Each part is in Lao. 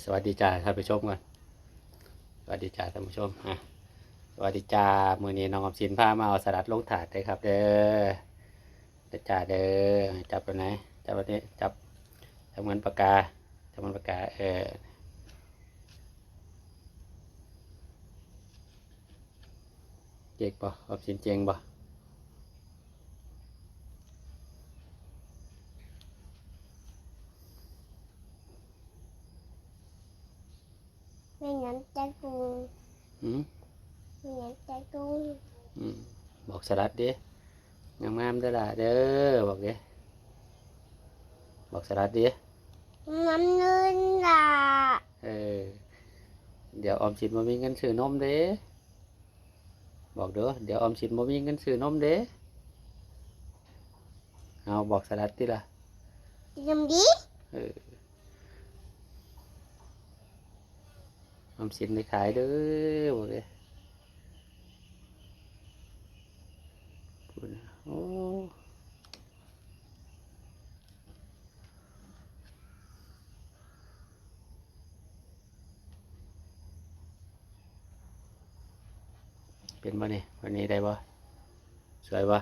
ສະຫວັດດີຈ້າທ່ານຜູ້ຊົມກ່ອນ ສະຫວັດດີຈ້າທ່ານຜູ້ຊົມ ອ່າ ສະຫວັດດີຈ້າ ມື້ນີ້ນ້ອງອອມສິນພາມາເອົາສະຫຼັດລົງຖາດເດີຄັບເດີ ເດີຈ້າເດີ ຈັບແບບໃດ ຈັບແບບນີ້ ຈັບ ຈັບເໝືອນປາກກາ ຈັບເໝືອນປາກກາ ເອີ. ເກັ່ງບໍ່? ອອມສິນເກັ່ງບໍ່? ແມ່ນຫຍັງໃຈກຸງ? ຫືມ? ແມ່ນຫຍັງໃຈກຸງ? ອືມ ບອກສະຫຼັດເດ້ ງາມໆເດີຫຼ້າເດີ ບອກເດ້ ບອກສະຫຼັດເດ້ ງາມເດີຫຼ້າ ເອີ ດຽວອອມສິນບໍ່ມີເງິນຊື້ນົມເດ້. ບອກດູ ດຽວອອມສິນບໍ່ມີເງິນຊື້ນົມເດ້ ເອົາ ບອກສະຫຼັດຕິລະ ກິນນົມດີ ເອີ ອອມສິນໄດ້ຂາຍເດີ ບອກເດ້ ພຸ້ນ ໂອ້. ເປັນບໍ່ນີ້? ແບບນີ້ໄດ້ບໍ່? ສວຍບໍ່?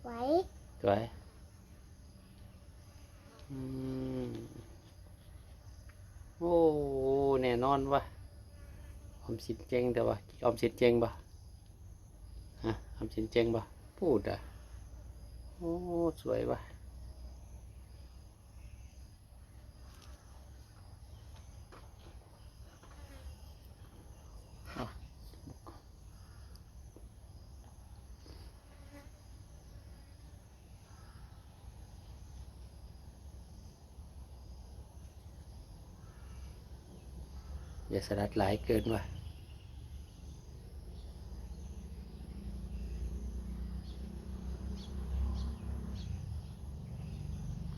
ສວຍ ສວຍ ອືມ ໂອ້ ແນ່ນອນວ່າ ອອມສິນເກັ່ງແຕ່ວ່າ ອອມສິນເກັ່ງບໍ່? ຮະ ອອມສິນເກັ່ງບໍ່? ປູດອະ ໂອ້ ສວຍວ່າ. ຢ່າສະຫຼັດຫຼາຍເກີນວ່າ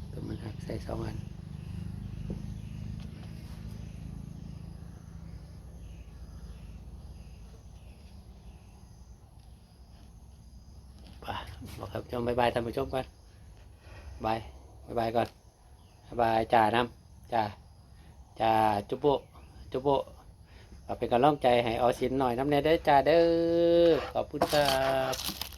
ໂຕມັນຫັກໃສ່ສອງອັນ ໄປ ບອກທ່ານຜູ້ຊົມ ບາຍບາຍທ່ານຜູ້ຊົມກ່ອນ ບາຍ ບາຍບາຍກ່ອນ ບາຍບາຍ ຈ້ານຳ ຈ້າ ຈ້າ ຈຸບໂບ ຈຸບໂບ ຝາກເປັນກຳລັງໃຈໃຫ້ອອມສິນໜ້ອຍນຳແດ່ເດີ ຈ້າເດີ ຂອບຄຸນຄັບ.